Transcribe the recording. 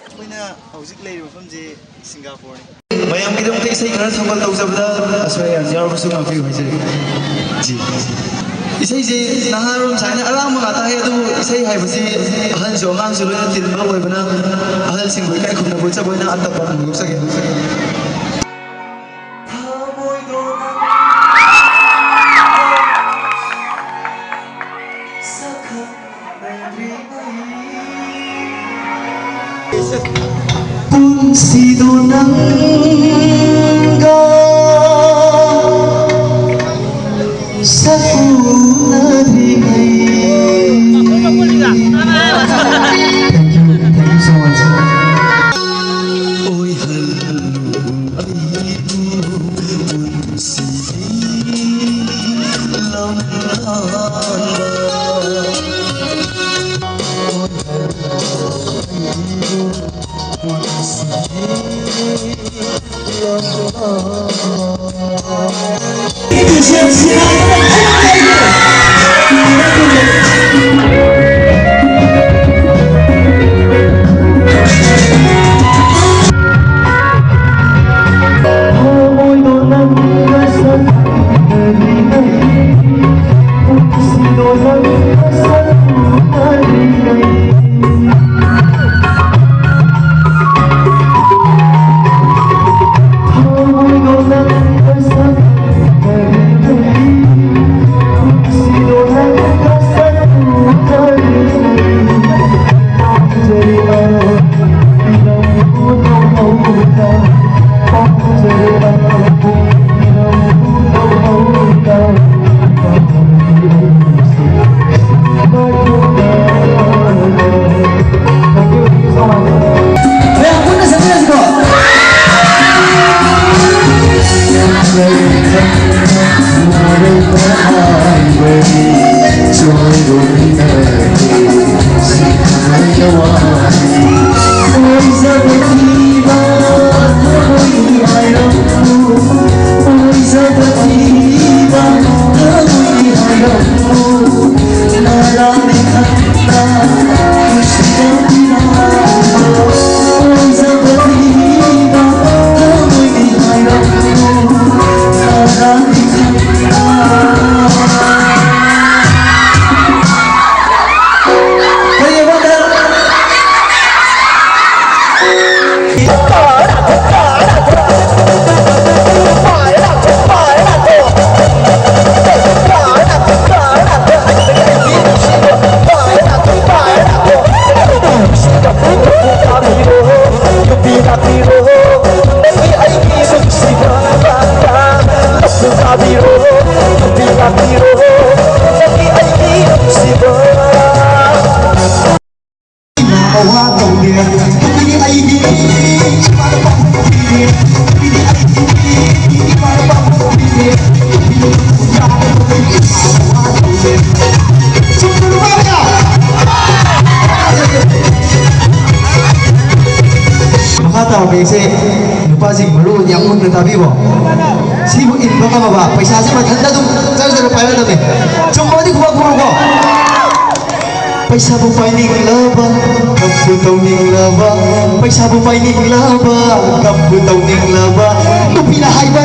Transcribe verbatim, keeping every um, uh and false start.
ꯑꯩꯈꯣꯏꯅ ꯍꯧꯖꯤꯛ ꯂꯩꯔꯤꯕ ꯃꯐꯝꯁꯦ ꯁꯤꯡꯒꯥꯄꯨꯔꯅꯤ꯫ ꯃꯌꯥꯝꯒꯤꯗꯃꯛꯇ ꯏꯁꯩ ꯈꯔ ꯊꯧꯒꯜ ꯇꯧꯖꯕꯗ ꯑꯁꯣꯏ ꯑꯌꯥꯝ ꯌꯥꯎꯔꯕꯁꯨ ꯉꯥꯛꯄꯤꯌꯨ ꯍꯥꯏꯖꯔꯤ꯫ ꯖꯤ꯫ ꯏꯁꯩꯁꯦ ꯅꯍꯥꯔꯣꯜ ꯁꯥꯏꯅ ꯑꯔꯥꯡꯕ ꯉꯥꯛꯇ ꯍꯥꯏ, ꯑꯗꯨꯕꯨ ꯏꯁꯩ ꯍꯥꯏꯕꯁꯤ ꯑꯍꯜꯁꯨ ꯑꯉꯥꯡꯁꯨ ꯂꯣꯏꯅ ꯇꯤꯟꯕ ꯑꯣꯏꯕꯅ, ꯑꯍꯜꯁꯤꯡꯕꯨ ꯏꯀꯥꯏ ꯈꯨꯝꯅꯕ ꯎꯠꯆꯕ ꯑꯣꯏꯅ ꯑꯇꯞꯄ ꯐꯣꯡꯗꯣꯛꯆꯒꯦ꯫ ꯄꯨꯟꯁꯤꯗꯣ ꯅꯪꯒ ꯁꯛ ꯎꯅꯗ꯭ꯔꯤꯉꯩ꯫ Thank you, thank you so much. ꯑꯣꯏꯍꯜꯂꯨ ꯑꯩꯕꯨ ꯄꯨꯟꯁꯤꯒꯤ ꯂꯝꯍꯥꯟꯕ꯫ ꯃꯌꯦꯛꯁꯦ ꯅꯨꯄꯥꯁꯤꯡ ꯃꯔꯨ ꯑꯣꯏꯅ ꯌꯥꯝ ꯃꯨꯟꯅ ꯇꯥꯕꯤꯀꯣ꯫ ꯁꯤꯕꯨ ꯏꯟꯕ ꯉꯝꯃꯕ ꯄꯩꯁꯥꯁꯦ ꯃꯊꯟꯇ ꯑꯗꯨꯝ ꯆꯔ ꯆꯔ ꯄꯥꯏꯔꯗꯕꯅꯦ꯫ ꯆꯨꯝꯃꯗꯤ ꯈꯨꯕꯥꯛ ꯈꯨꯔꯨꯀꯣ꯫ ꯄꯩꯁꯥꯕꯨ ꯄꯥꯏꯅꯤꯡꯂꯕ, ꯀꯞꯄꯨ ꯇꯧꯅꯤꯡꯂꯕ, ꯄꯩꯁꯥꯕꯨ ꯄꯥꯏꯅꯤꯡꯂꯕ, ꯀꯞꯄꯨ ꯇꯧꯅꯤꯡꯂꯕ, ꯅꯨꯄꯤꯅ ꯍꯥꯏꯕ